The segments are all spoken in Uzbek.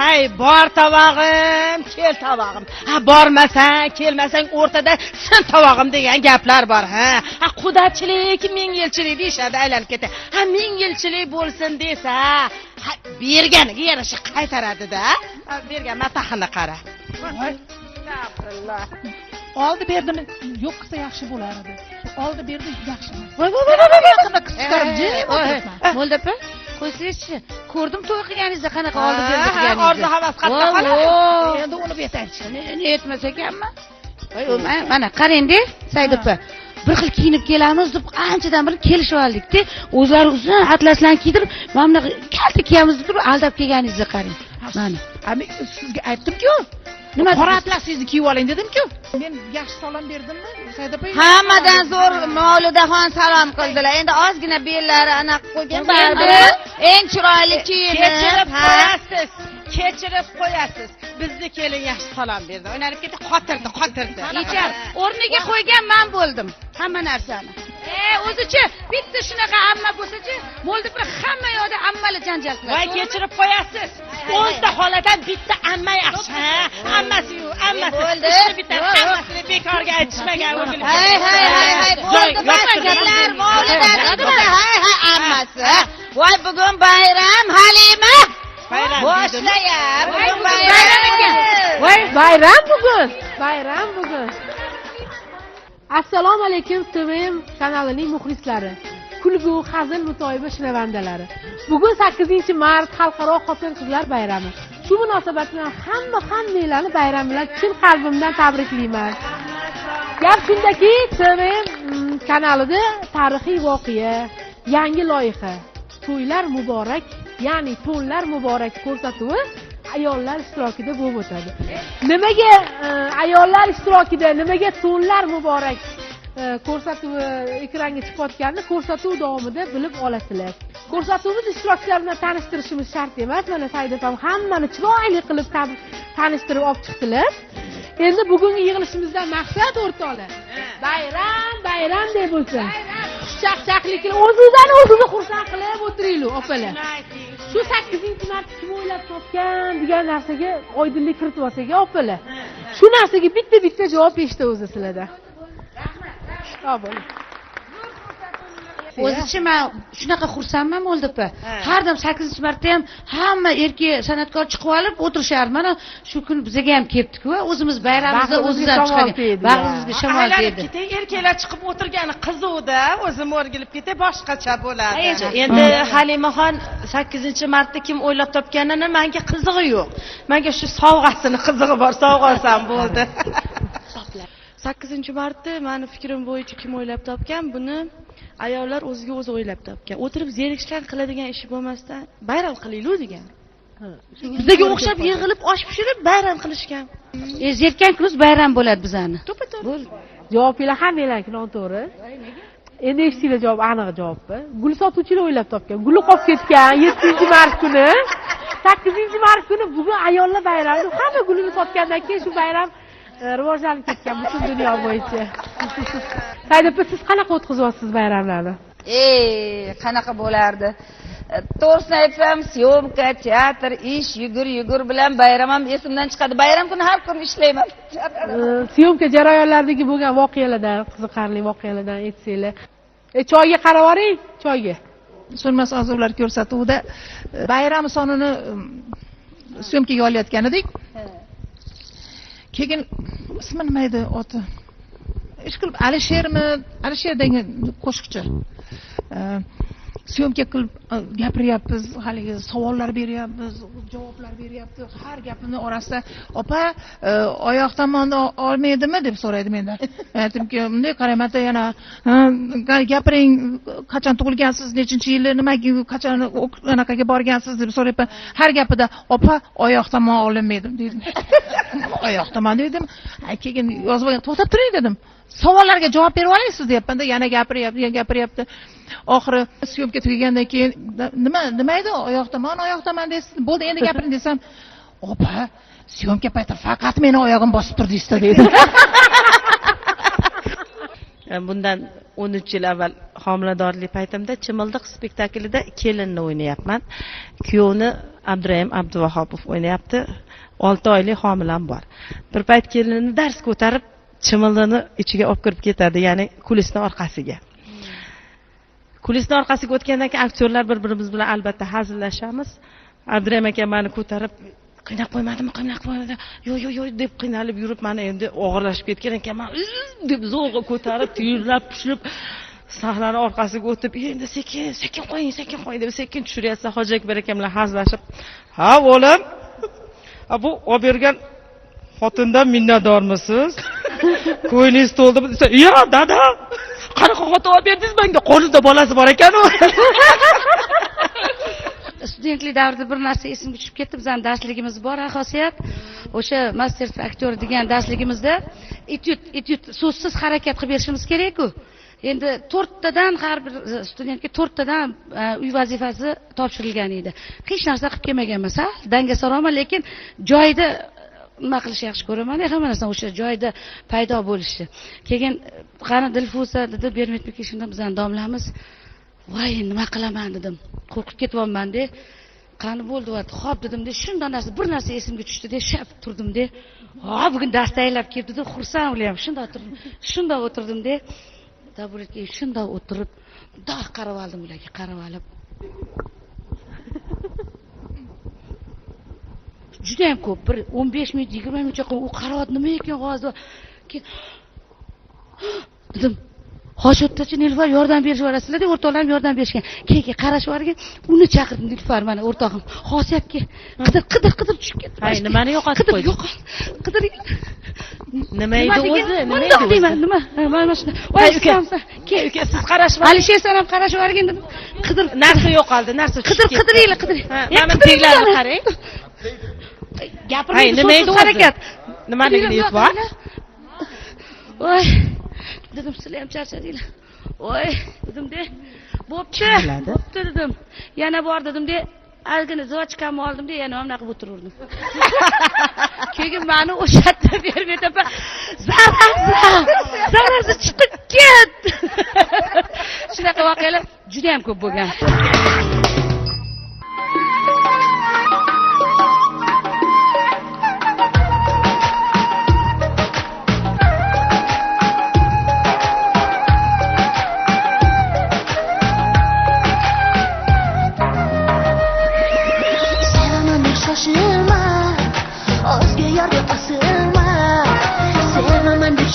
Hay, bor tovog'im, kel tovog'im. Ha, bormasang, kelmasang, o'rtada sin tovog'im degan gaplar bor, ha. Ha, qudachilik ming yilchilik deyishadi, aylanib ketadi. Ha, ming yilchilik bo'lsin desa, ha, berganiga yarasha qaytaradi-da. Ha, bergan matahini qara. Oldi berdini yo'q qilsa yaxshi bo'lar edi. Oldi berdi yaxshi emas. Voy, voy, voy, voy, voy. Yaqinda qiz chiqarib jim o'tiribman. Mo'lda opa, qo'ysangizchi, ko'rdim to'y qilganingizda qanaqa oldi berdi Ha, qilganingizni. Orzu havas qayerda Voy, qoladi? voy. Endi uni betaychi. Ne etmas ekanmi? Voy, mana qarang-da, Said opa. Bir xil kiyinib kelamiz deb anchadan beri kelishib oldik-da. O'zlari uzun atlaslarni kiydirib, mana bunaqa kalta kiyamiz deb turib aldab kelganingizni qarang. Mana. Ha, men sizga aytdim-ku. Nima Qora dedingiz? atlasingizni kiyib oling dedim-ku. Men yaxshi salom berdimmi, Said opa? Hammadan zo'r Mavludaxon salom qildilar. Endi ozgina bellari anaqa qo'ygan, baribir eng chiroyli kiyinib. Kechirib Ha. qo'yasiz, kechirib qo'yasiz. Bizni kelin yaxshi salom berdi. O'ynalib ketdi, qotirdi, qotirdi. Yechar, o'rniga qo'ygan man bo'ldim hamma narsani. O'zicha bitta shunaqa amma bo'lsa-chi, Mo'lda opa hamma yoqda ammalar janjal qiladi. Voy, kechirib qo'yasiz. 10 ta xoladan bitta amma yaxshi, ha? Ammasi yo'q, ammasi. Bo'ldi. Ishni bitar, hammasini bekorga aytishmagan, o'rgilib. Hay hay hay hay, bo'ldi, Joy- basinglar. Mavluda, hay hay, ammasi. Voy, bugun bayram, Halima. Bayram. Boshla ya, bugun bayram bayram ekan. Voy, Bayram bugun, bayram bugun. Assalomu alaykum, TVM kanalining muxlislari, kulgu, hazil, mutoyiba shinavandalari. Bugun 8-mart, xalqaro xotin qizlar bayrami. Shu munosabat bilan hamma hammanglarni bayram bilan chin qalbimdan tabriklayman. Gap shundaki, TVM kanalida tarixiy voqea, yangi loyiha, To'ylar muborak, ya'ni to'nlar muborak ko'rsatuvi ayollar ishtirokida bo'lib o'tadi. Nimaga ayollar ishtirokida, nimaga to'nlar muborak ko'rsatuvi ekranga chiqayotganini ko'rsatuv davomida bilib olasizlar. Ko'rsatuvimiz ishtirokchilari bilan tanishtirishimiz shart emas. Mana Saida opam hammani chiroyli qilib tanishtirib olib chiqdilar. Endi bugungi yig'ilishimizdan maqsad, o'rtoqlar, bayram bayram deb bo'lsin. Xushchaqchaqlik o'zingizdan o'zingizni xursand qilib o'tiringlar, opalar. Shu 8-mart kim o'ylab topgan degan narsaga oydinlik kiritib olsak, opalar. Shu narsaga bitta bitta javob eshitamiz sizlardan. Sog' bo'ling. O'zicha man shunaqa xursandman, Mo'lda opa. Har doim 8-martda ham hamma erkak san'atkor chiqib olib o'tirishardi. Mana shu kun bizaga ham kelibdi-ku, o'zimiz bayramimizda Bag'rimizga o'zimiz ham shamol chiqargan. tegdi. Bag'rimizga shamol Aylanib tegdi. ketay, erkaklar chiqib o'tirgani qiziqda, o'zim o'rgilib ketay, boshqacha bo'ladi. Endi Endi Halimaxon, 8-martda kim o'ylab topganini menga qizig'i yo'q. Menga shu sovg'asini qizig'i bor, sovg'a olsam bo'ldi. 8-martda mani fikrim bo'yicha kim o'ylab topgan? Buni ayollar o'ziga o'zi o'ylab topgan. O'tirib zerikishdan qiladigan ishi bo'lmasdan, bayram qilaylik degan. Bizga o'xshab yig'ilib, osh pishirib bayram qilishgan. Zerikkan kunimiz bayram bo'ladi bizani. To'ppa to'g'ri. Javobinglar hammanglarniki noto'g'ri. Endi eshitinglar javob, aniq javobni. Gul sotuvchilar o'ylab topgan. Guli qolib ketgan 7-mart kuni. 8-mart kuni bugun ayollar bayrami deb hamma gulini sotgandan keyin shu bayram rivojlanib ketgan butun dunyo bo'yicha. Saida opa, siz qanaqa o'tkazyapsiz bayramlarni? Ey, qanaqa bo'lardi? To'g'risini aytsam, съёмка, teatr, ish, yugur yugur bilan bayram ham esimdan chiqadi. Bayram kuni har kun ishlayman. Съёмка jarayonlaridagi bo'lgan voqealardan, qiziqarli voqealardan aytsanglar. Choyga qarab yuboring, choyga. So'nmas orzular ko'rsatuvida bayram sonini съёмка ga olayotgan edik. Keyin ismi nima edi oti? Ish qilib Alishermi? Alisher degan qo'shiqchi. Съёмка qilib gapiryapmiz, haligi savollar beryapmiz, javoblar beryapti. Har gapini orasida opa, oyoq tomonni olmaydimi deb so'raydi mendan. Men aytdimki, bunday qarayman-da, yana "Ha, gapiring, qachon tug'ilgansiz, nechinchi yili, nimaga, qachon anaqaga borgansiz" deb so'rayapman. Har gapida opa, oyoq tomon olinmaydi deydi. Oyoq tomon dedim. Ha, keyin yozib olgan, to'xtab turing dedim. Savollarga javob berib olaysiz deyapman-da, yana gapiryapti, yana gapiryapti. Oxiri съёмка tugagandan keyin nima nima edi? Oyoq tomon, oyoq tomon deysiz. Bo'ldi, endi gapiring desam, opa, съёмка payti faqat meni oyog'im bosib turdingiz deydi. Bundan 13 yil avval homiladorlik paytimda Chimildiq spektaklida kelinni o'ynayapman. Kuyovni Abdurahim Abduvahobov o'ynayapti. 6 oylik homilam bor. Bir payt kelinni dars ko'tarib chimildiqni ichiga olib kirib ketadi, ya'ni kulisning orqasiga. Kulisning orqasiga o'tgandan keyin aktyorlar bir-birimiz bilan albatta hazillashamiz. Abdurahim aka meni ko'tarib qiynab qo'ymadimi, qiynab qo'ymadi, yo'q yo'q yo'q deb qiynalib yurib, meni endi og'irlashib ketgan ekan, men deb zo'rg'a ko'tarib, tiyinlab tushib, sahnani orqasiga o'tib, endi sekin, sekin qo'ying, sekin qo'ying deb sekin tushiryapsa, Hoji Akbar akam bilan hazillashib, ha o'g'lim, bu olib bergan xotindan minnatdormisiz? Ko'nglingiz to'ldimi desa, "Yo'q, dada, qanaqa xotin olib berdingiz menga? Qo'lida bolasi bor ekan-u." Studentlik davrida bir narsa esimga tushib ketdi. Bizning darsligimiz bor, xosiyat. O'sha master aktyor degan darsligimizda etyud so'zsiz harakat qilib berishimiz kerak-ku. Endi 4 tadan har bir studentga 4 tadan uy vazifasi topshirilgan edi. Hech narsa qilib kelmaganman, sal dangasaroqman, lekin joyida nima qilishni yaxshi ko'raman, hamma narsani o'sha joyida paydo bo'lishi. Keyin qani Dilfuza dedi, bermaydi shunda bizning domlamiz. Voy, nima qilaman dedim. Qo'rqib ketyapman-de. Qani bo'ldi, xo'p dedim-de, shundan narsa bir narsa esimga tushdi-de, shap turdim-de. Ha, bugun dars tayyorlab keldi deb xursand bo'lyapman. Shunday turdim. Shunday o'tirdim-de. Taburetga shunday o'tirib, mundoq qarab oldim ularga, qarab olib. Juda ham ko'p, bir 15 minut, 20 minutcha u qarab nima ekan hozir. Keyin dedim, Hoshotdachi Nilufar yordam berishib yuborasizlar deb o'rtoqlarim yordam berishgan. Keyin qarashib yuborgan, uni chaqirdim Nilufar, mana o'rtog'im. Xosiyatga qidir qidir qidir tushib ketdi. Hay, nimani yo'qotib qo'ydi? Yo'q, qidir. Nima edi o'zi? Nima edi o'zi? Nima? Nima? Mana shuni. Voy, uka, uka, siz qarashib Alisher san ham qarashib yuborgin dedim. Qidir narsa yo'qoldi, narsa tushib ketdi. Qidir, qidiringlar, qidiring. Mana teglarni qarang. Gapirmaydi, nima edi o'zi? Harakat. Nimaligini bor? Voy, dedim, sizlar ham charchadinglar. Voy, dedim-de, bo'pti, bo'pti dedim. Yana bor dedim-de, ozgina zvochkamni oldim-de, yana mana qilib o'tirdim. Keyin meni o'sha yerda bermaydi, zarazi, zarazi chiqib ketdi. Shunaqa voqealar juda ham ko'p bo'lgan.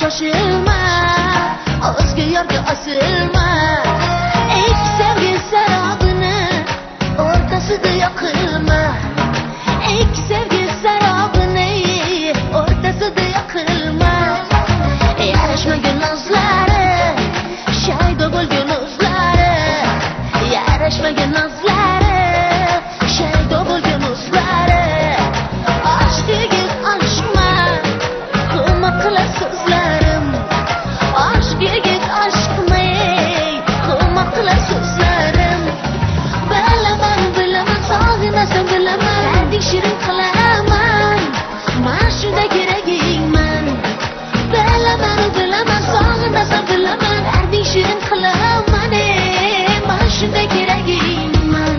Shoshilma, o'zga yorga osilma. Ikki sevgi sarobini o'rtasida yoqilma. Ikki sevgi sarobini o'rtasida yoqilma. Yarashmagan nozlari, shaydo bo'lgan o'zlari. Yarashmagan nozlari, shaydo bo'lgan o'zlari. Osh degin oshma, qilma qilar so'zlar. Yigit aşkmay, qilma qilar so'zlarim. Bilaman, bilaman, sog'inasan bilaman. Darding shirin qilaman, man shunda keragingman. Bilaman, bilaman, sog'inasan bilaman. Darding shirin qilaman, man shunda keragingman.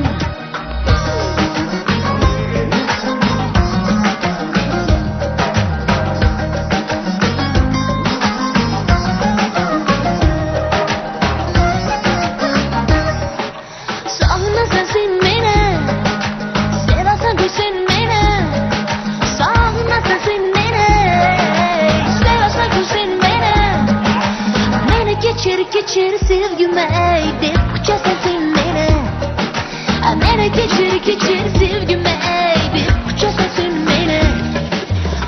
Kechir sevgim ey deb quchasan sen meni. Meni kechir, kechir sevgim ey deb quchasan sen meni.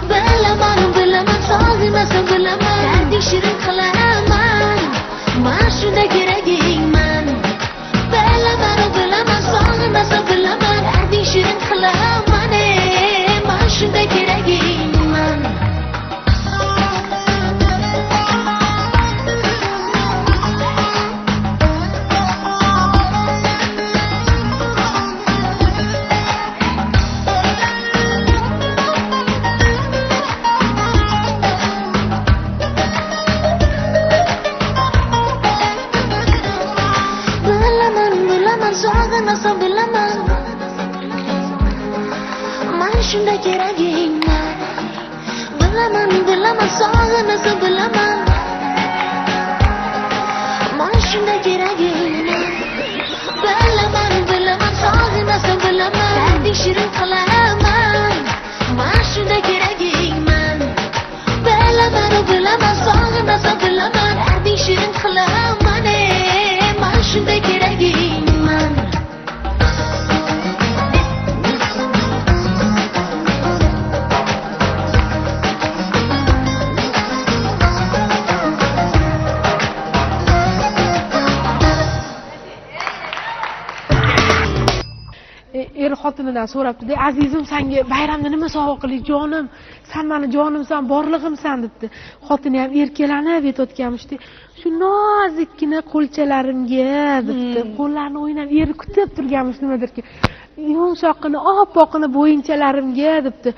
Bilaman, bilaman, sog'inasan bilaman. Darding shirin qilaman, man shunda keragingman. Bilaman, bilaman, sog'inasan bilaman. Darding shirin qilaman, man shunda keragingman. Sog'inasan, bilaman. Man shunda keragingman. Bilaman, bilaman, sog'inasan, bilaman. Man shunda keragingman. Bilaman, bilaman, sog'inasan, bilaman. Darding shirin qilaman. Man shunda keragingman. Bilaman, bilaman, sog'inasan, bilaman. Darding shirin qilaman, man shunda keragingman. Er xotinidan so'rabdi, azizim, senga bayramda nima sovg'a qilay, jonim, sen meni jonimsan, borlig'imsan debdi. Xotini ham erkalanib aytayotganmishdi, shu nozikkina qo'lchalarimga debdi. Qo'llarini o'ynab eri kutib turganmish nimadirki, yumshoqqina oppoqqina bo'yinchalarimga debdi.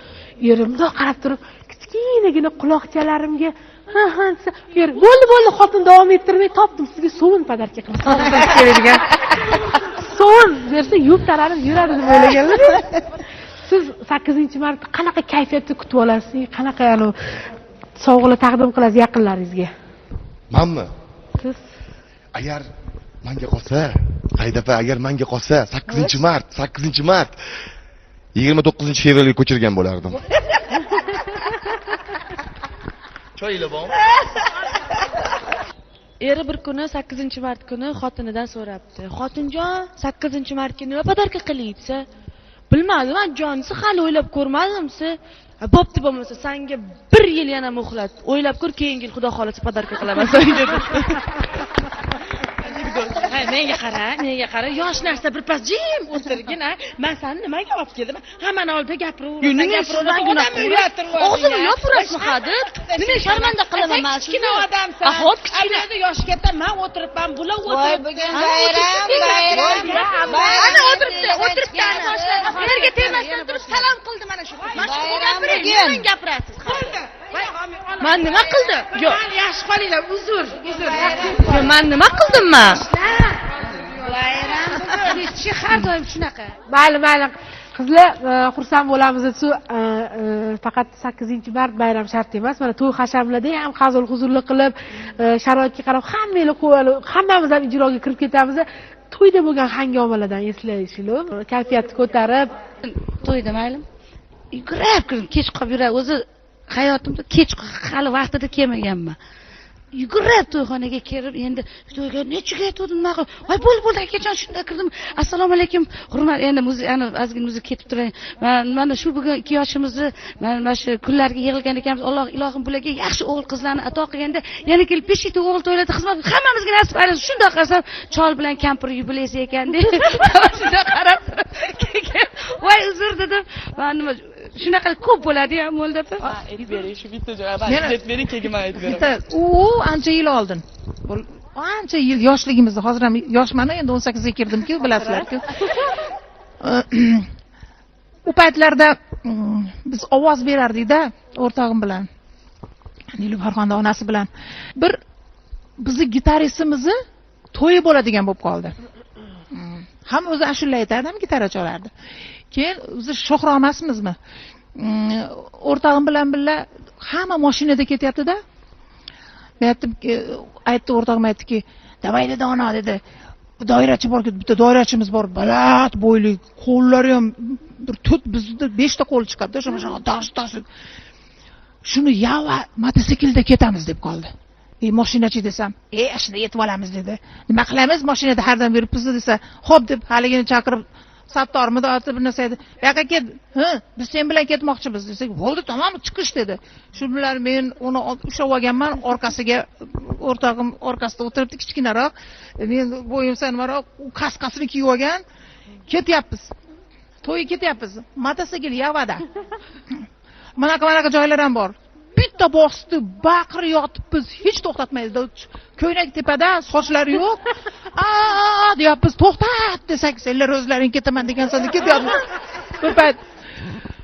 Eri bundoq qarab turib, kichkinagina quloqchalarimga, ha ha desa, er bo'ldi bo'ldi, xotin davom ettirmay, topdim sizga sovun podarka qilib beradigan. Sovun bersa yuvib taranib yuradi deb o'ylaganlar. Siz 8-mart qanaqa kayfiyatda kutib olasiz? Qanaqa sovg'alar taqdim qilasiz yaqinlaringizga? Manmi? Siz agar menga qolsa, Saida opa, agar menga qolsa 8-mart, 8-mart 29-fevralga ko'chirgan bo'lardim. Choylar bormi? Eri bir kuni 8-mart kuni xotinidan so'rabdi. Xotinjon, 8-martga nima podarka qilay desa, bilmadim, jonisi hali o'ylab ko'rmadim desa, bo'pti bo'lmasa senga 1 yil yana muhlat. O'ylab ko'r, keyingi yil Xudo xolasa podarka qilaman senga debdi. Ha, menga qara, menga qara, yosh narsa bir pas jim o'tirgin, ha. Men seni nimaga olib keldim? Hammani oldida gapiraversan, gapiraversan. Og'zimni yopurasizmi hadi? Nima sharmanda qilaman men sizni? Kichkina odamsan. Xo'p, kichkina. Yoshi katta, men o'tiribman, bular Voy, o'tiribdi. bugun bayram, bayram. Ana o'tiribdi, o'tiribdi ana. Yerga tegmasdan turib salom qildi mana shu. Mana shu gapiring, nima gapirasiz? Men nima qildim? Yo'q. Mayli, yaxshi qolinglar, uzr, uzr. Yo'q, men nima qildim men? Bayram bugun. Har doim shunaqa. Mayli, mayli. Qizlar, xursand bo'lamiz. Shu faqat 8-mart bayram shart emas. Mana to'y hashamlarda ham hazil huzurli qilib, sharoitga qarab hammamiz ham ijroga kirib ketamiz. To'yda bo'lgan hangomalardan eslayishlar, kayfiyatni ko'tarib. To'yda mayli. Yugurib kirdim, kech qolib yuradi. O'zi hayotimda kech hali vaqtida kelmaganman. Yugurib to'yxonaga kirib, endi to'yga nechaga aytgandim, nima qilib? Voy, bo'ldi, bo'ldi, akajon, shunda kirdim. Assalomu alaykum, hurmat, endi ana ozgina muzik ketib turay. Mana shu bugun 2 yoshimizni, mana shu kunlarga yig'ilgan ekanmiz. Alloh ilohim bularga yaxshi o'g'il qizlarni ato qilganda, yana kelib beshikda o'g'il to'ylarda xizmat hammamizga nasib aylasin. Shundoq qarasam, chol bilan kampir yubileysi ekan deb. Shundoq qarab, voy, uzr dedim. Mana nima shunaqa ko'p bo'ladi ya, mo'lda opa. Aytib bering, shu bitta joy. Aytib bering, keyin men aytib beraman. Bitta u ancha yil oldin. Ancha yil yoshligimizda, hozir ham yoshman, endi 18 ga kirdimku, bilasizlar-ku. U paytlarda biz ovoz berardik-da o'rtog'im bilan. Nilufarxonda onasi bilan. Bir bizni gitaristimizni to'yi bo'ladigan bo'lib qoldi. Ham o'zi ashula aytardi, ham gitara chalardi. Keyin o'zi sho'xroq emasmizmi? O'rtog'im bilan birga hamma mashinada ketyapti-da. Men aytdim, aytdi o'rtog'im aytdiki, "Davay" dedi, ona dedi. Doirachi bor, bitta doirachimiz bor, baland bo'yli, qo'llari ham bir to'rt, bizda 5 ta qo'l chiqadi, shunaqa tosh tosh. Shuni yava mototsiklda ketamiz deb qoldi. Mashinachi desam, shunda yetib olamiz dedi. Nima qilamiz? Mashinada har dam yuribmiz desa, xo'p deb haligini chaqirib Sattormi deb bir narsa edi. Bu yoqqa ket, ha, biz sen bilan ketmoqchimiz desak, bo'ldi, tamom, chiqish dedi. Shu bilan men uni ushlab olganman, orqasiga o'rtog'im orqasida o'tiribdi, kichkinaroq. Men bo'yim sanmaroq, u kaskasini kiyib olgan. Ketyapmiz. To'yga ketyapmiz. Mototsikl Yavada. Manaqa joylar ham bor. Bitta bosdi, baqir yotibmiz, hech to'xtatmaydi. Ko'ynak tepada, sochlari yo'q. A deyapmiz, to'xtat desak, senlar o'zlaring ketaman degansan deb ketyapmiz. Bir payt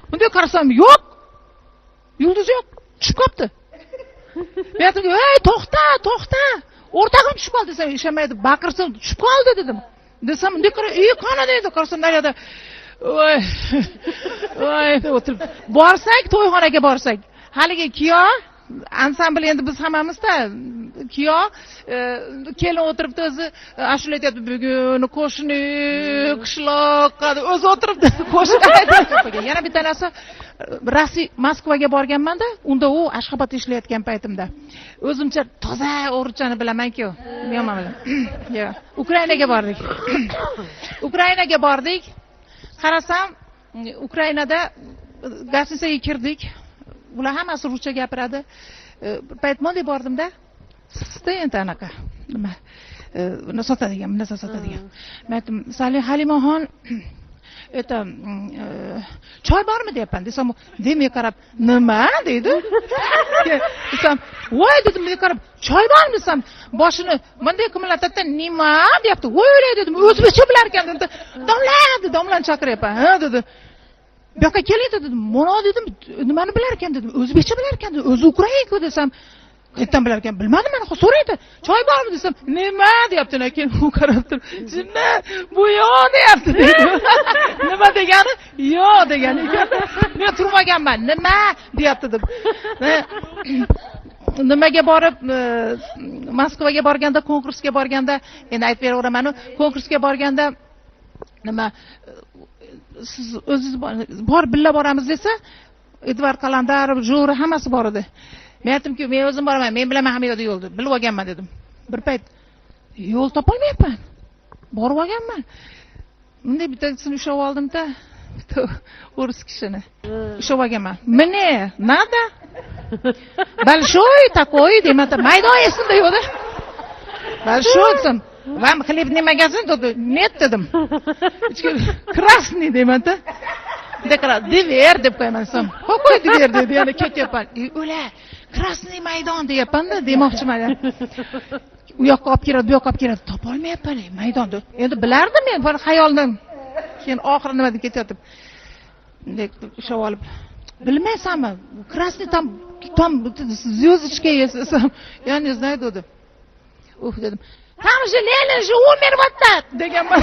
bunday qarasam, yo'q. Yulduz yo'q, tushib qolibdi. Men aytdim, "Ey, to'xta, to'xta. O'rtog'im tushib qoldi" desam, ishonmaydi. Baqirsin, tushib qoldi dedim. Desam, bunday qara, ey, qani deydi, qarasam naryoqda voy voy deb o'tirib. Borsak, to'yxonaga borsak, haligi kuyov ansambl, endi biz hammamizda kuyov, kelin o'tiribdi, o'zi ashula aytyapti, bugun qo'shni qishloqqa deb o'zi o'tiribdi, qo'shiq aytyapti. Yana bitta narsa, Rossiya, Moskvaga borganmanda, unda u Ashxobodda ishlayotgan paytimda. O'zimcha toza o'rischani bilaman-ku. Yomon bilaman. Yo'q, Ukrainaga bordik. Ukrainaga bordik. Qarasam, Ukrainada gостиницаga kirdik. Ular hammasi ruscha gapiradi. Bir payt bunday bordimda, sizda endi anaqa nima, buni sotadigan, bir narsa sotadigan. Men aytdim, Halimaxon, это choy bormi deyapman desam, demay qarab, nima deydi. Desam, voy dedim, bunday qarab, choy bormi desam, boshini bunday qimirlatadi, nima deyapti. Voy dedim, o'zbekcha bilar ekan dedi. Domla dedi, domlani chaqiryapman. Ha dedi. Bu yoqqa keling dedim. Mana dedim, nimani bilar ekan dedim. O'zbekcha bilar ekan dedim. O'zi ukrainku desam, qayerdan bilar ekan? Bilmadim, mana so'raydi. Choy bormi desam, nima deyapti. Keyin u qarab turib, jinni bu yo'q deyapti deydi. Nima degani? Yo'q degani ekan. Men turmaganman. Nima deyapti deb. Nimaga borib, Moskvaga borganda, konkursga borganda, endi aytib beraveraman, konkursga borganda nima, siz o'zingiz bor birga boramiz desa, Edvard Qalandarov, Jura hammasi bor edi. Men aytdimki, men o'zim boraman, men bilaman hamma yoqda yo'lni, bilib olganman dedim. Bir payt yo'l topolmayapman. Borib olganman. Bunday bittasini ushlab oldimda, bitta o'ris kishini ushlab olganman. Мне надо большой такой deyman, maydon esimda yo'qda. Большой desam, вам хлебный магазин dedi. Нет dedim. Красный deyman-da. Bunday qarab, дверь deb qo'yaman desam, какой дверь dedi, yana ketyapman. O'la, Красный maydon deyapman-da, demoqchiman. U yoqqa olib keladi, bu yoqqa olib keladi, topolmayapman maydonni. Endi bilardim men, bir xayoldan. Keyin oxiri nima deb ketyapti. Bunday ushlab olib, bilmaysanmi? Красный там, там звездочка есть desam, я не знаю dedi. Ух dedim. Там же Ленин же умер вот так deganman.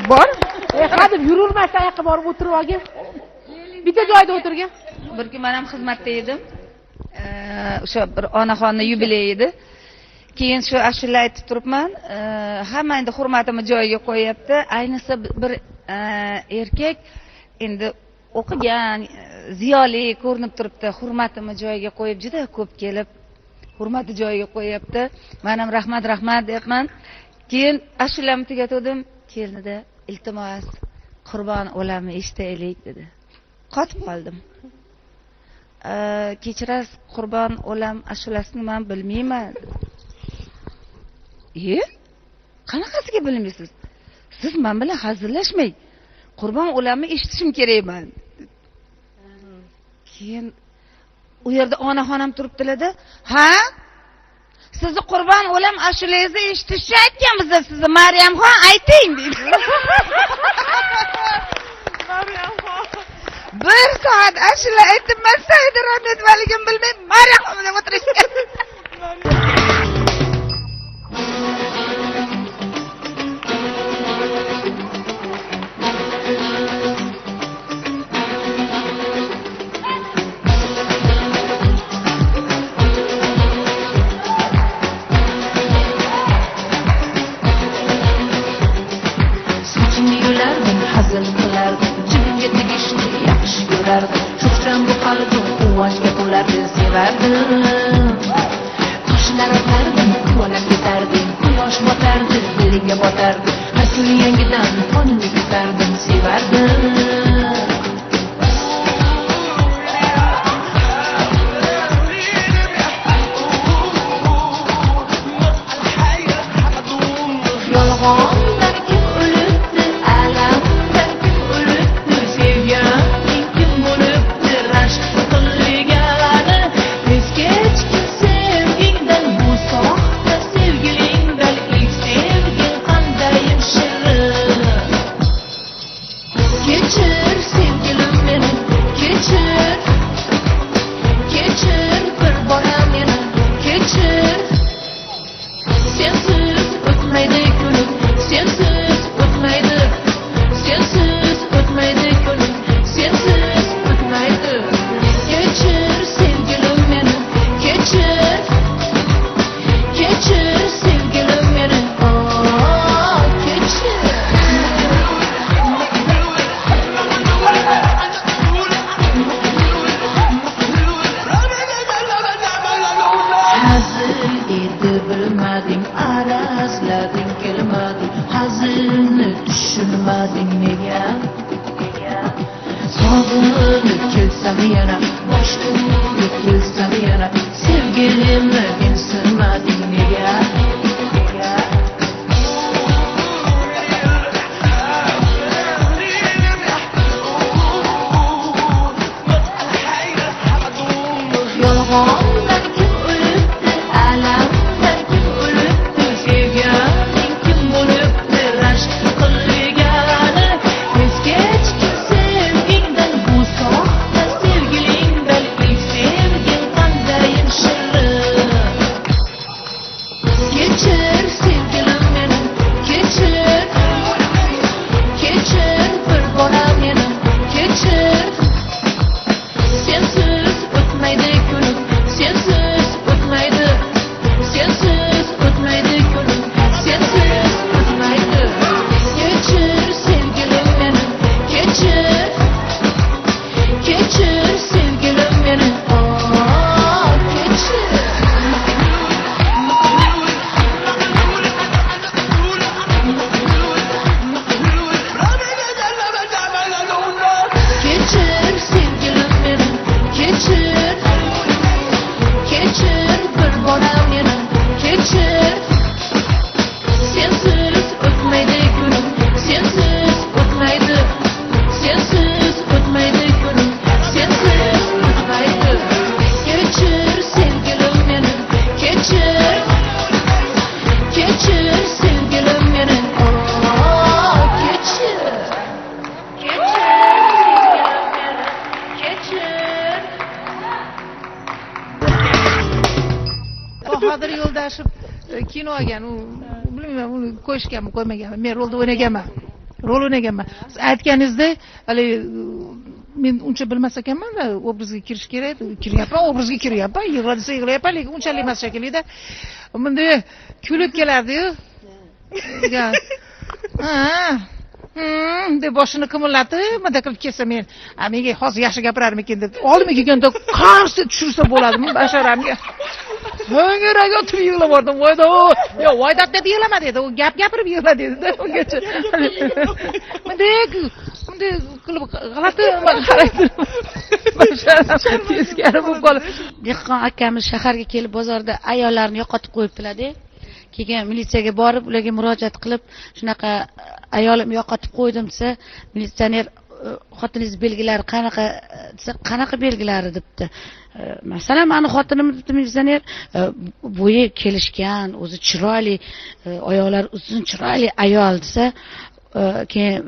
Bor. Hadeb yururmasdan yoqqa borib o'tirib olgin. Bitta joyda o'tirgin. Bir kun men ham xizmatda edim. O'sha bir onaxonni yubileyi edi. Keyin shu ashula aytib turibman. Hamma endi hurmatimni joyiga qo'yyapti. Ayniqsa bir erkak endi o'qigan, ziyoli ko'rinib turibdi. Hurmatimni joyiga qo'yib juda ko'p kelib hurmati joyiga qo'yyapti. Men ham rahmat, rahmat deyapman. Keyin ashulamni tugatuvdim. Keldida, iltimos, qurbon o'lamni eshitaylik dedi. Qotib qoldim. Kechirasiz, qurbon o'lam ashulasini men bilmayman. Qanaqasiga bilmaysiz? Siz men bilan hazillashmang. Qurbon o'lamni eshitishim kerakman. Keyin u yerda onaxonam turibdilar-da, ha? Sizni qurbon o'lam ashulangizni eshitishni aytganmiz sizni Maryamxon ayting deydi. Bir soat ashula aytib, man Saida Rahmetvaligim bilmay Maryamxon deb o'tirishgan. Sochingni yulardim, hazil qilardim, jimga tegishni yaxshi ko'rardim. Cho'qcham bu qalbim quvonchga to'lardi, sevardim. Toshlar otardim, quvalab ketardim, quyosh botardi, diliga botardi. Har kuni yangidan tongni kutardim, sevardim. Yolg'ondan kim o'libdi, alamdan kim o'libdi, sevganing kim bo'libdi, rashk qilgani. Tez kechgin sevgingdan, bu soxta sevgilingdan, ilk sevging qandayam shirin. mensinmading nega? Sog'inib kelsam yana, bosh to'kib kelsam yana, sevgilimni mensinmading nega? Yolg'ondan kim o'libdi, alamdan kim o'libdi, sevganing kim bo'libdi, rashk qilgani tez kechgin sevgingdan, bu soxta sevgilingdan ilk sevging qandayin shirin. Kechir sevgilim meni, kechir, kechir bir bora meni, kechir. Sensiz o'tmaydi kunim, sensiz o'tmaydi, sensiz o'tmaydi kunim, sensiz o'tmaydi. Kechir sevgilim meni, kechir, kechir sevgilim meni, kechir. Kechir sevgilim meni, kechir, kechir bir bora meni, kechir. Sensiz o'tmaydi kunim, sensiz o'tmaydi, sensiz o'tmaydi kunim, sensiz o'tmaydi. Kechir sevgilim meni, kechir, kechir sevgilim meni, kechir. Kechir sevgilim meni, kechir. Bahodir Yo'ldashev kino olgan, u bilmayman uni qo'yishganmi qo'ymaganmi, men rolda o'ynaganman, rol o'ynaganman. Siz aytganingizdek haligi men uncha bilmas ekanman-da, obrazga kirish kerak edi. Kiryapman, obrazga kiryapman, yig'la desa yig'layapman, lekin unchalik emas shekilli-da. Bunday kulib kelardi-yu. Ha, deb boshini qimirlatib, bunday qilib kelsa men, menga hozir yaxshi gapirarmikin deb, oldimga kelganda qarshi tushirsa bo'ladimi basharamga. Ho'ngiraga o'tirib yig'lab yubordim. Voyda, yo, voydab deb yig'lama dedi. U gap gapirib yig'la dedi-da ungacha. Bunday bunday qilib g'alati qaraydi. Basharam teskari bo'lib qoldi. Dehqon akamiz shaharga kelib bozorda ayollarni yo'qotib qo'yibdilar-da. Keyin militsiyaga borib ularga murojaat qilib, shunaqa ayolim yo'qotib qo'ydim desa, militsioner xotiningiz belgilari qanaqa desa, qanaqa belgilari debdi. Masalan, meni xotinim debdi militsioner, bo'yi kelishgan, o'zi chiroyli, oyoqlari uzun, chiroyli ayol desa, keyin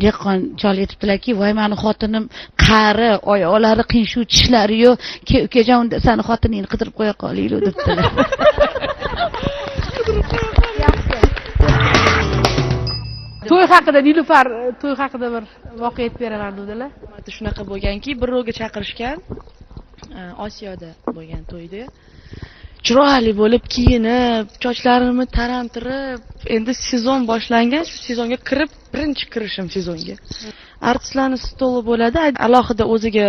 dehqon chol aytibdilarki, voy meni xotinim qari, oyoqlari qiyshuv, tishlari yo'q, ukajon unda seni xotiningni qidirib qo'ya qolaylik debdilar. To'y haqida Nilufar, to'y haqida bir voqea aytib beraman dedilar. Shunaqa bo'lganki, bir rolga chaqirishgan, Osiyoda bo'lgan to'yda. Chiroyli bo'lib kiyinib, sochlarimni tarantirib, endi sezon boshlangan, shu sezonga kirib, birinchi kirishim sezonga. Artistlarning stoli bo'ladi, alohida o'ziga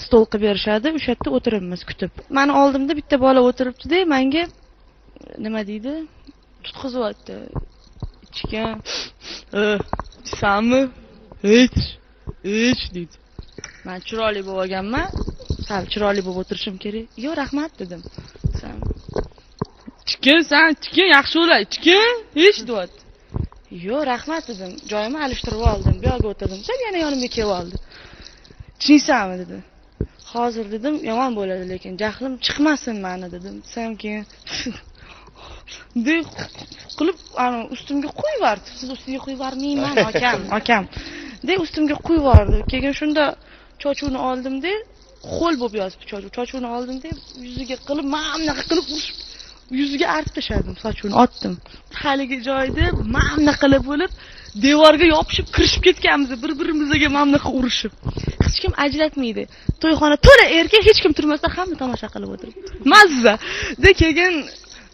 stol qilib berishadi, o'sha yerda o'tiribmiz kutib. Meni oldimda bitta bola o'tiribdi-da, menga nima deydi? Tutqizyapti. Ichgan, ichsanmi? Ich, ich deydi. Men chiroyli bo'lib olganman, sal chiroyli bo'lib o'tirishim kerak. Yo'q, rahmat dedim. Sen ichgin, sen ichgin, yaxshi o'la, ichgin, ich deyapti. Yo'q, rahmat dedim. Joyimni alishtirib oldim, bu yoqqa o'tirdim. Sen yana yonimga kelib oldi. Ichmaysanmi dedi. Hozir dedim, yomon bo'ladi, lekin jahlim chiqmasin meni dedim. Desam keyin deb qilib, ana ustimga quyib yubordi. Siz ustiga quyib yubormayman, akam, akam. Deb ustimga quyib yubordi. Keyin shunda chochuvni oldim-da, ho'l bo'lib yotibdi chochuv. Chochuvni oldim-da, yuziga qilib, mana bunaqa qilib urishib, yuziga artib tashladim, sochuvni otdim. Haligi joyda mana bunaqa bo'lib, devorga yopishib kirishib ketganmiz, bir-birimizga mana bunaqa urishib. Hech kim ajratmaydi. To'yxona to'la erkak, hech kim turmasdan hamma tomosha qilib o'tiribdi. Mazza. De keyin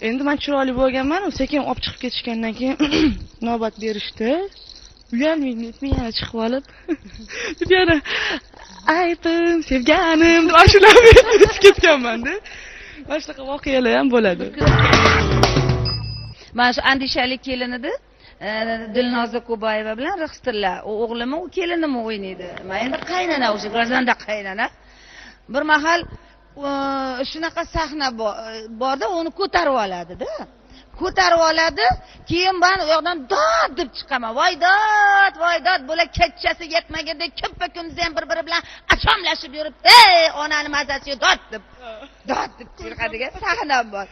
endi men chiroyli bo'lganman, sekin olib chiqib ketishgandan keyin navbat berishdi. Uyalmay netmay yana chiqib olib, deb yana aytim, sevganim deb ashulamni aytib ketganman-da. Mana shunaqa voqealar ham bo'ladi. Mana shu andishali kelin edi. Dilnoza Kubayeva bilan Rixstirlar. U o'g'limi, u kelinimi o'ynaydi. Men endi qaynana, o'sha grazanda qaynana. Bir mahal shunaqa sahna borda, uni ko'tarib oladi-da. Ko'tarib oladi, keyin men u yoqdan dod deb chiqaman. Voy dod, voy dod, bular kechasi yetmaganda kuppa kunduzi ham bir-biri bilan achomlashib yuribdi. Ey, onani mazasi dod deb. Dod deb chiqadigan sahna bor.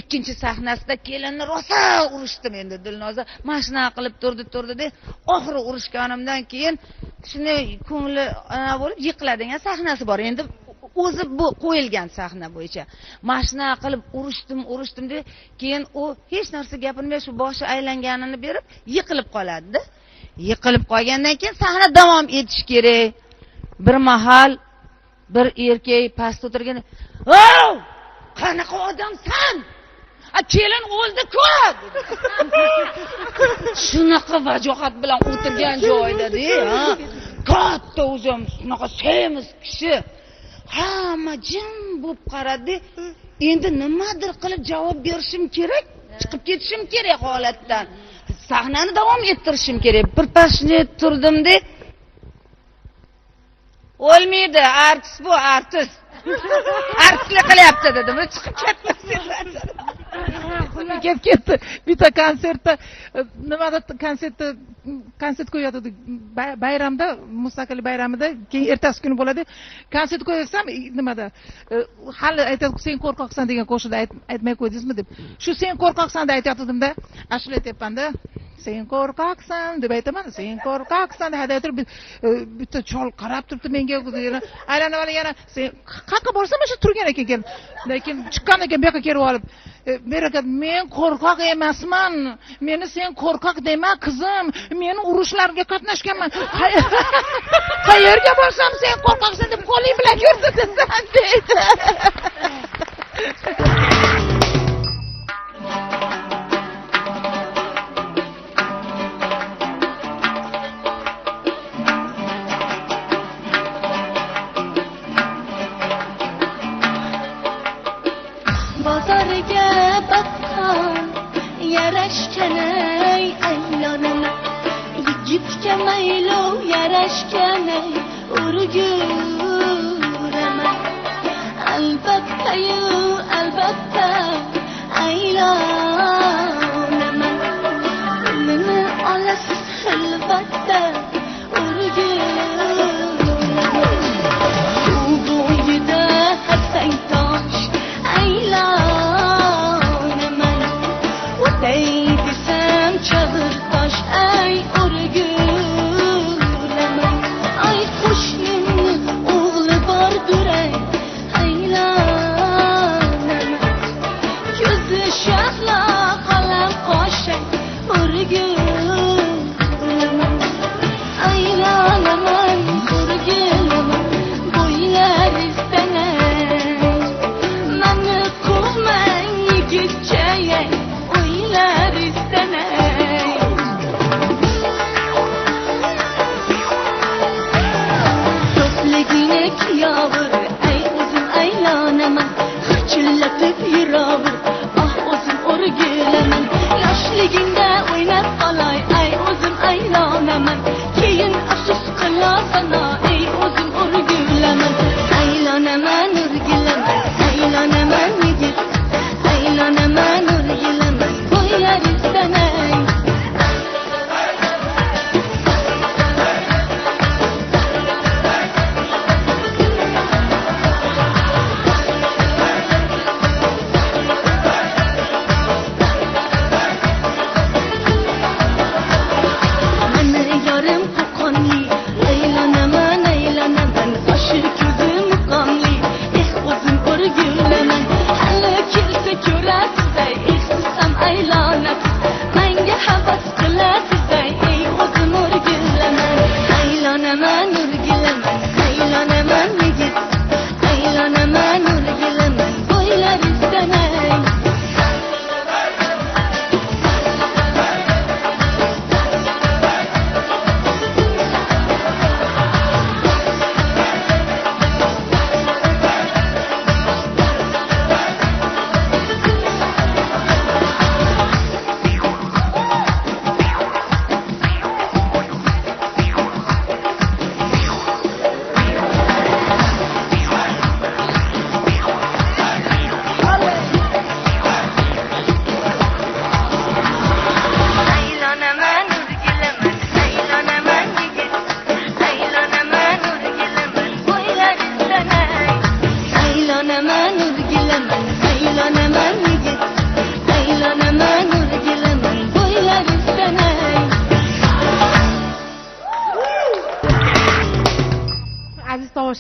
Ikkinchi sahnasida kelinni rosa urishdim endi Dilnoza. Mana shunaqa qilib turdi-turdi-da, oxiri urishganimdan keyin shunday ko'ngli ana bo'lib yiqiladigan sahnasi bor. Endi o'zi bu qo'yilgan sahna bo'yicha. Mana shunaqa qilib urishdim deb, keyin u hech narsa gapirmay shu boshi aylanganini berib yiqilib qoladi-da. Yiqilib qolgandan keyin sahna davom etish kerak. Bir mahal bir erkak pastda o'tirgan, "Ov, qanaqa odamsan? A kelin o'ldi-ku!" Shunaqa vajohat bilan o'tirgan joyida-da, ha. Katta o'zim shunaqa semiz kishi. Hamma jim bo'lib qaradi. Endi nimadir qilib javob berishim kerak, chiqib ketishim kerak holatdan. Sahnani davom ettirishim kerak. Bir pashni turdim-da. O'lmaydi, artist bu, artist. Artistlik qilyapti dedim, chiqib ketdim. Kelib ketdi. Bitta konsertda, nimada konsertda konsert qo'yayotgandik, bayramda, mustaqillik bayramida, keyin ertasi kuni bo'ladi. Konsert qo'yatsam, nimada hali aytadi, sen qo'rqoqsan degan qo'shiqni aytmay qo'ydingizmi deb. Shu sen qo'rqoqsan deb aytayotgandimda, ashula aytyapman-da. Sen qo'rqoqsan deb aytaman, sen qo'rqoqsan deb haydab turib, bitta chol qarab turibdi menga, aylanib olib yana sen qayerga borsam o'sha turgan ekan kelin. Lekin chiqqandan keyin bu yoqqa kelib olib, berakat, men qo'rqoq emasman. Meni sen qo'rqoq dema, qizim. Men urushlarga qatnashganman. Qayerga borsam sen qo'rqoqsan deb qo'ling bilan ko'rsatasan deydi. Bozorga baqqol yarashganay aylanama, yigitga maylov yarashganay urguraman. Albatta-yu albatta aylanaman, pulini olasiz xilvatda urguraman. Suv bo'yida hassang tosh aylanaman, o'tay desam chavir tosh ay o'rgulaman. Ay qo'shnimni o'g'li bordir ay aylanaman, ko'zi shahlo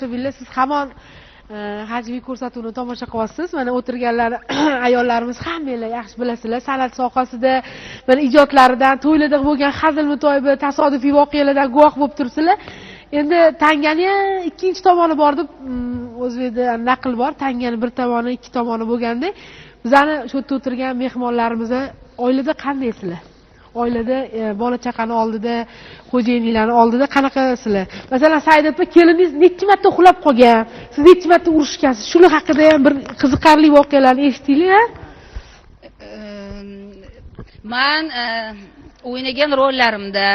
Tomoshabinlar, siz hamon hajviy ko'rsatuvni tomosha qilyapsiz. Mana o'tirganlar ayollarimiz hammanglar yaxshi bilasizlar, san'at sohasida mana ijodlaridan, to'ylarda bo'lgan hazil mutoyiba, tasodifiy voqealardan guvoh bo'lib turibsizlar. Endi tangani ikkinchi tomoni bor deb o'zbekda naql bor, tangani bir tomoni, ikki tomoni bo'lganda, bizani shu yerda o'tirgan mehmonlarimiz oilada qandaysizlar? Oilada bola chaqani oldida, xo'jayinlarning oldida qanaqasizlar? Masalan, Saida opa, keliningiz necha marta uxlab qolgan, siz necha marta urushgansiz? Shular haqida ham bir qiziqarli voqealarni eshitaylik, ha? Man o'ynagan rollarimda,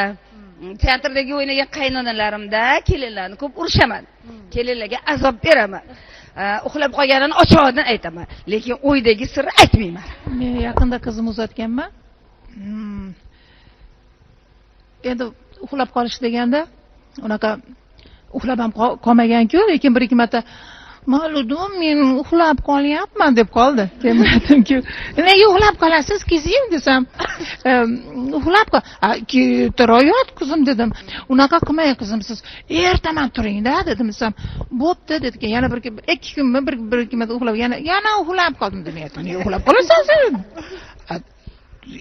teatrdagi o'ynagan qaynonalarimda kelinlarni ko'p urishaman. Kelinlarga azob beraman. Uxlab qolganini ochig'idan aytaman, lekin uydagi sirni aytmayman. Men yaqinda qizimni uzatganman. Endi uxlab qolish deganda unaqa uxlab ham qolmagan-ku, lekin bir ikki marta "Maludum, men uxlab qolyapman" deb qoldi. Keyin aytdimki, "Nega uxlab qolasiz, qizim?" desam, "Uxlab ketaroyot qizim" dedim. "Unaqa qilmang qizim, siz ertaman turing-da" dedim desam, "Bo'pti" dedi. Keyin yana bir ikki kunmi bir ikki marta uxlab, yana uxlab qoldim dedim. Nega uxlab qolasan sen?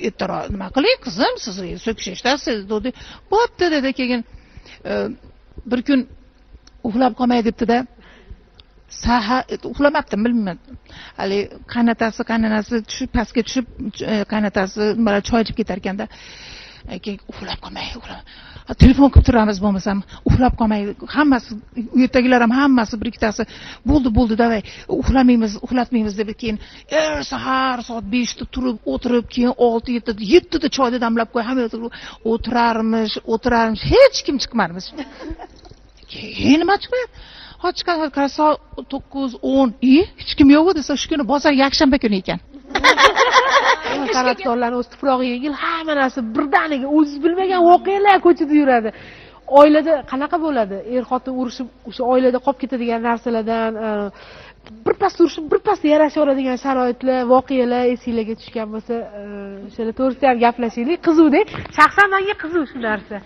Ertaroq nima qiling qizim, siz so'kish eshitasiz dedi. Bo'pti dedi. Keyin bir kun uxlab qolmay debdi-da. Sahar uxlamabdim, bilmayman. Hali qaynotasi, qaynonasi tushib, pastga tushib, qaynotasi nimalar choy ichib ketar ekanda. Keyin uxlab qolmay, uxlab. Telefon qilib turamiz bo'lmasam, uxlab qolmay, hammasi u yerdagilar ham hammasi bir ikkitasi bo'ldi, bo'ldi, davay, uxlamaymiz, uxlatmaymiz deb keyin sahar soat 5 da turib, o'tirib, keyin 6 7 7 da choyni damlab qo'y, hamma o'tirarmish, o'tirarmish, hech kim chiqmarmish. Keyin nima chiqmayapti? Hozir chiqadi, soat 9, 10, hech kim yo'q desa, shu kuni bozor yakshanba kuni ekan. San'atkorlarning o'z tuprog'i yengil, hamma narsa birdaniga o'zingiz bilmagan voqealar ko'chada yuradi. Oilada qanaqa bo'ladi? Er-xotin urushib, o'sha oilada qolib ketadigan narsalardan, birpas urushib, birpas yarasha oladigan sharoitlar, voqealar esinglarga tushgan bo'lsa, o'shalar to'g'risida ham gaplashaylik. Qiziq-da. Shaxsan menga qiziq shu narsa.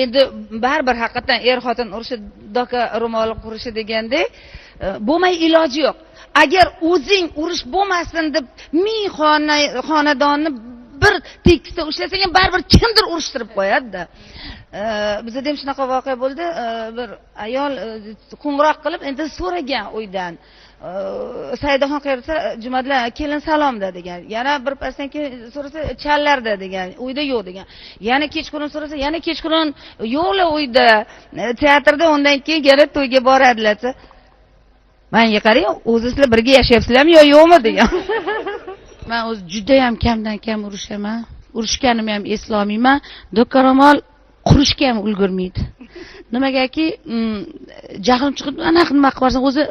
Endi baribir haqiqatan er-xotin urushi, doka ro'moli qurishi degandek, bo'lmay iloji yo'q. Agar o'zing urush bo'lmasin deb ming xonadonni bir tekisda ushlasang ham baribir kimdir urushtirib qo'yadi-da. Bizda ham shunaqa voqea bo'ldi. Bir ayol qo'ng'iroq qilib endi so'ragan uydan. Saidaxon qayerda? Jumadlar kelin salomda degan. Yana bir pasdan keyin so'rasa challarda degan, uyda yo'q degan. Yana kechqurun so'rasa, yana kechqurun yo'qlar uyda. Teatrda, undan keyin yana to'yga boradilar. Menga qarang, o'zi sizlar birga yashayapsizlarmi yo yo'qmi degan. Men o'zi juda ham kamdan kam urushaman. Urushganimni ham eslolmayman. Doka ro'mol qurishga ham ulgurmaydi. Nimagaki, jahlim chiqib, anaqa nima qilib yuborsam, o'zi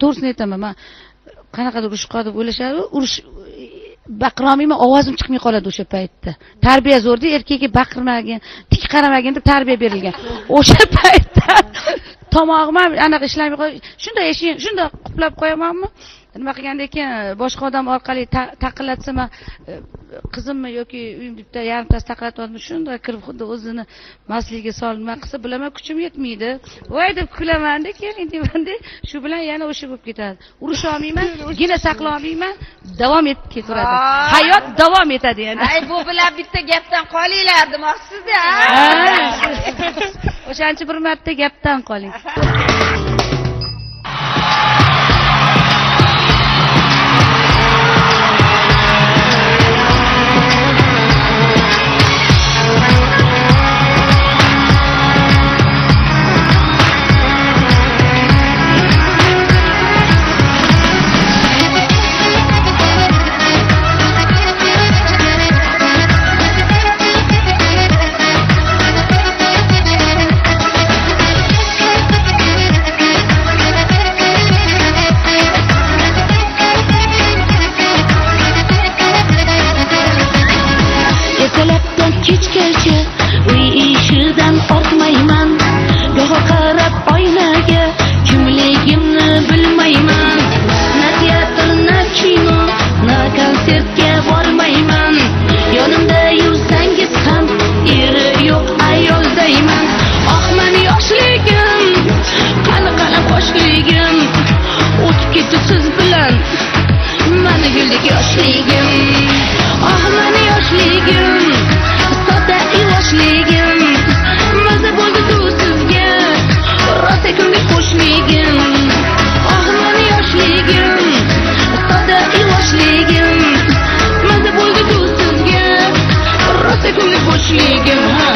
to'g'risini aytaman, men qanaqadir urush qoldi deb o'ylashadi, urush baqirolmayman, ovozim chiqmay qoladi o'sha paytda. Tarbiya zo'rda, erkakka baqirmagin, tik qaramagin deb tarbiya berilgan. O'sha paytda tomog'im ham anaqa ishlamay qoladi. Shunday eshik, shunday quplab qo'yamanmi? Nima qilgandan keyin boshqa odam orqali taqillatsa, men qizimmi yoki uyim bitta yarimtasi taqillatyapmi, shunday kirib xuddi o'zini masligiga solib nima qilsa, bilaman kuchim yetmaydi. Voy deb kulamanda, keling deymanda, shu bilan yana o'sha bo'lib ketadi. Urusha olmayman, gina saqla olmayman, davom etib ketaveradi. Hayot davom etadi yana. Ay, bu bilan bitta gapdan qolinglar demoqchisiz-da. O'shancha bir marta gapdan qoling. Kechgacha uy ishidan ortmayman, goho qarab oynaga kimligimni bilmayman. Na teatr, na kino, na konsertga bormayman. Yonimda yursangiz ham eri yo'q ayoldayman. Oqman yoshligim, qani qani Yoshligim, oh mani yoshligim, sodda yoshligim, maza bo'ldi suvsizga rosa ko'ngil qo'shligim. Oh mani yoshligim, sodda yoshligim, maza bo'ldi suvsizga rosa ko'ngil bo'shligim. Ha.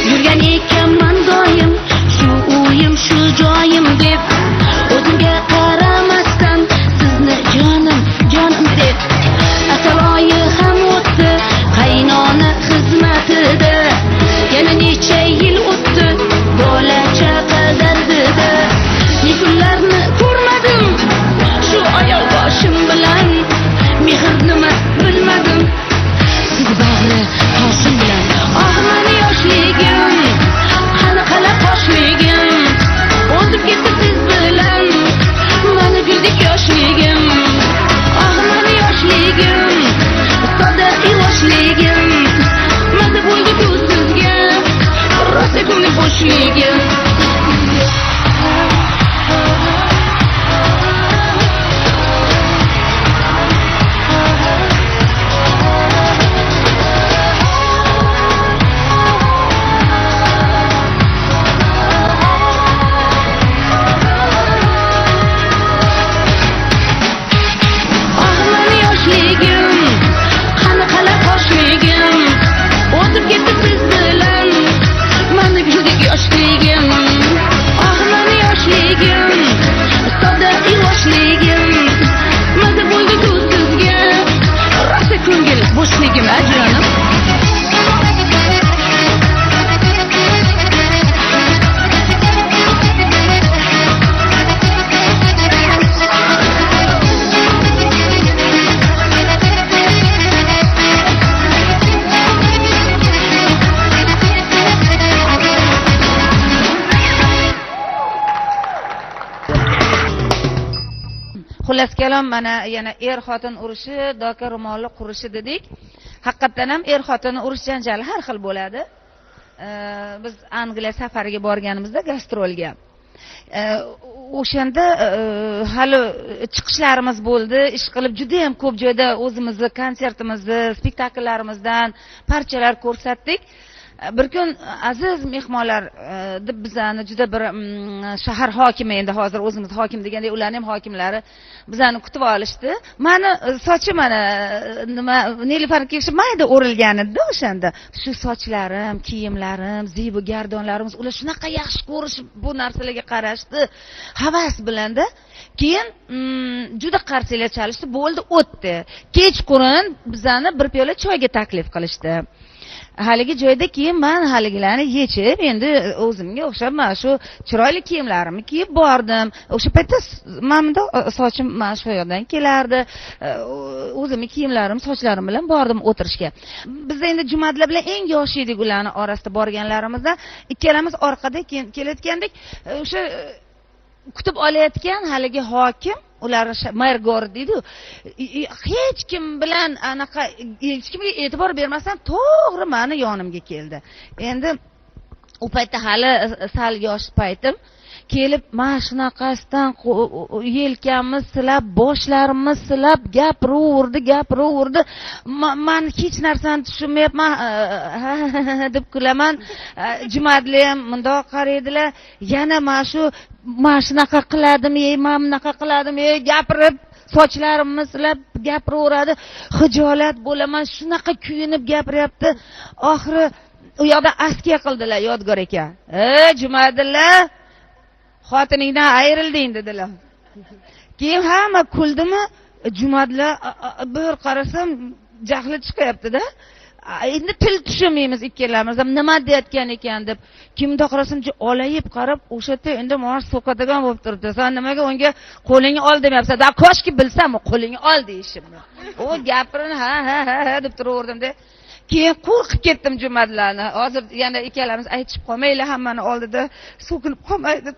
Yurgan ekanman doim shu uyim shu joyim deb, o'zimga qaramasdan sizni jonim jonim deb. Asal oyi ham o'tdi qaynona xizmatida, yana necha yil o'tdi bola chaqa dardida. Ne kunlarni ko'rmadim shu oyoq boshim bilan, mehr nima bilmadim siz bag'ri toshim bilan. Oh mani yoshligim, qani qala qoshligim, o'tib ketdi siz bilan mani guldek yoshligim. Oh mani yoshligim, sodda yoshligim, maza bo'ldi ku sizga rosa ko'ngil bo'shligim. Oh mani yoshligim, qani qala qoshligim, o'tib ketdi siz bilan mani guldek yoshligim. Oh mani yoshligim, sodda yoshligim, maza bo'ldi ku sizga rosa ko'ngil bo'shligim. A jonim. Xullas kalom, mana yana er xotin urushi, doka ro'moli qurishi dedik. Haqiqatdan ham er xotin urush janjali har xil bo'ladi. Biz Angliya safariga borganimizda gastrolga, o'shanda hali chiqishlarimiz bo'ldi, ish qilib juda ham ko'p joyda o'zimizni konsertimizni, spektakllarimizdan parchalar ko'rsatdik. Bir kun aziz mehmonlar deb bizani juda bir shahar hokimi, endi hozir o'zimiz hokim degandek ularning ham hokimlari bizani kutib olishdi. Mani sochim mana nima Nilufar kishi mayda o'rilgan edi o'shanda. Shu sochlarim, kiyimlarim, zebu gardonlarimiz, ular shunaqa yaxshi ko'rishib bu narsalarga qarashdi, havas bilanda. Keyin juda qarsaklar chalishdi, bo'ldi, o'tdi. Kechqurun bizani bir piyola choyga taklif qilishdi. Haligi joyda keyin man haligilarni yechib, endi o'zimga o'xshab mana shu chiroyli kiyimlarimni kiyib bordim. O'sha paytda mana bunda sochim mana shu yoqdan kelardi. O'zimni kiyimlarim, sochlarim bilan bordim o'tirishga. Biz endi Jumadlar bilan eng yosh edik ularni orasida borganlarimizda. Ikkalamiz orqada keyin kelayotgandik. O'sha kutib olayotgan haligi hokim, ular mer gor deydi-ku, hech kim bilan anaqa hech kimga e'tibor bermasdan to'g'ri meni yonimga keldi. Endi u paytda hali sal yosh paytim, kelib mana shunaqasidan yelkamni silab, boshlarimni silab gapiraverdi. Man hech narsani tushunmayapman, deb kulaman. Jumadli ham mundoq qaraydilar, yana mana shu mana shunaqa qiladimi, mana bunaqa qiladimi, gapirib sochlarimni silab gapiraveradi. Xijolat bo'laman, shunaqa kuyinib gapiryapti. Oxiri u yoqda askiya qildilar Yodgor aka. Jumadilla, xotiningdan ayrilding dedilar. Keyin hamma kuldimi, Jumadilla bir qarasam jahli chiqyapti-da. Endi til tushunmaymiz ikkalamiz ham, nima deyotgan ekan deb. Kimda qarasam olayib qarab, o'sha yerda endi mana so'kadigan bo'lib turibdi. Sen nimaga unga qo'lingni ol demayapsan? Da koshki bilsam, qo'lingni ol deyishimni. U gapirini ha ha ha deb turaverdim-da. Keyin qo'rqib ketdim Jumadlarni. Hozir yana ikkalamiz aytishib qolmaylik, hammani oldida so'kinib qolmay deb.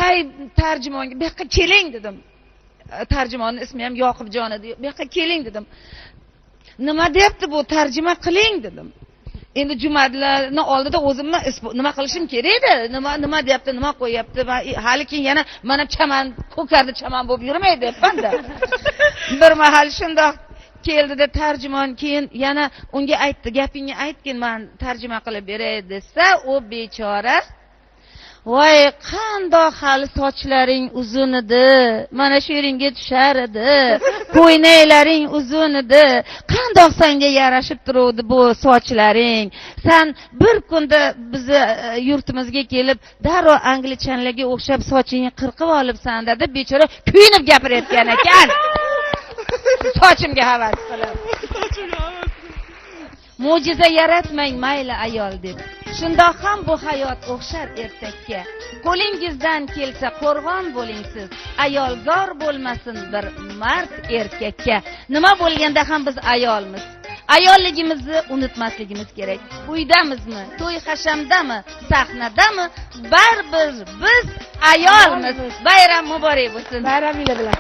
Hay tarjimonga, bu yoqqa keling dedim. Tarjimonni ismi ham Yoqubjon edi. Bu yoqqa keling dedim. Nima deyapti bu, tarjima qiling dedim. Endi Jumadlarni oldida o'zimni nima qilishim kerak edi? Nima deyapti, nima qo'yapti? Hali keyin yana mana chaman, ko'kardi chaman bo'lib yurmay deyapman-da. Bir mahal shundoq keldida tarjimon, keyin yana unga aytdi, gapingni aytgin, men tarjima qilib beray desa, u bechora voy qandoq hali sochlaring uzun edi, mana shu yeringga tushar edi, ko'ynaklaring uzun edi, qandoq senga yarashib turuvdi bu sochlaring, san bir kunda bizni yurtimizga kelib darrov anglichanlarga o'xshab sochingni qirqib olibsan dedi. Bechora kuyinib gapirayotgan ekan. Sochimga havas qilib. Mo'jiza yaratmang mayli ayol deb. Shundoq ham bu hayot o'xshar ertakka. Qo'lingizdan kelsa qo'rg'on bo'ling siz. Ayolgor bo'lmasin bir mard erkakka. Nima bo'lganda ham biz ayolmiz. Ayolligimizni unutmasligimiz kerak. Uydamizmi, to'y hashamdami, sahnadami, baribir biz ayolmiz. Bayram muborak bo'lsin. Bayramingiz bilan.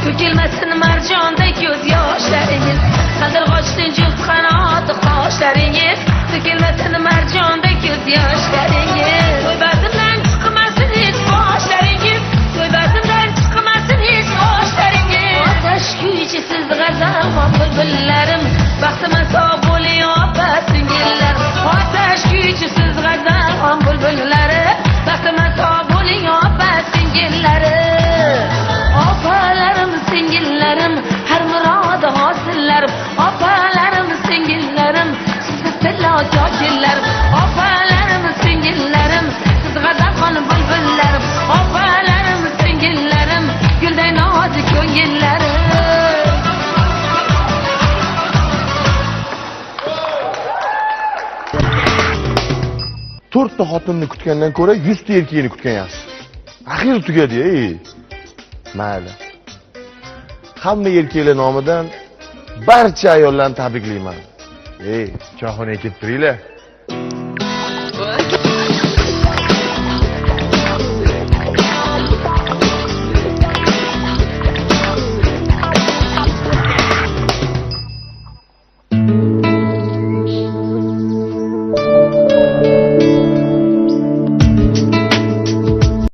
To'kilmasin marjonda ko'z yoshlaringiz, Qaldirg'ochning juft qanoti qoshlaringiz, to'kilmasin marjonda ko'z yoshlaringiz. To'y bazmdan chiqmasin hech boshlaringiz, to'y bazmdan chiqmasin hech boshlaringiz. Otash kuychisiz g'azal bulbullarim, baxtima sog' bo'ling opa singillarim. To'rtta xotinni kutgandan ko'ra 100 ta erkakni kutgan yaxshi. Axir tugadi, ey. Mayli. Hamma erkaklar nomidan barcha ayollarni tabriklayman. Ey, choyxonaga kelib turinglar.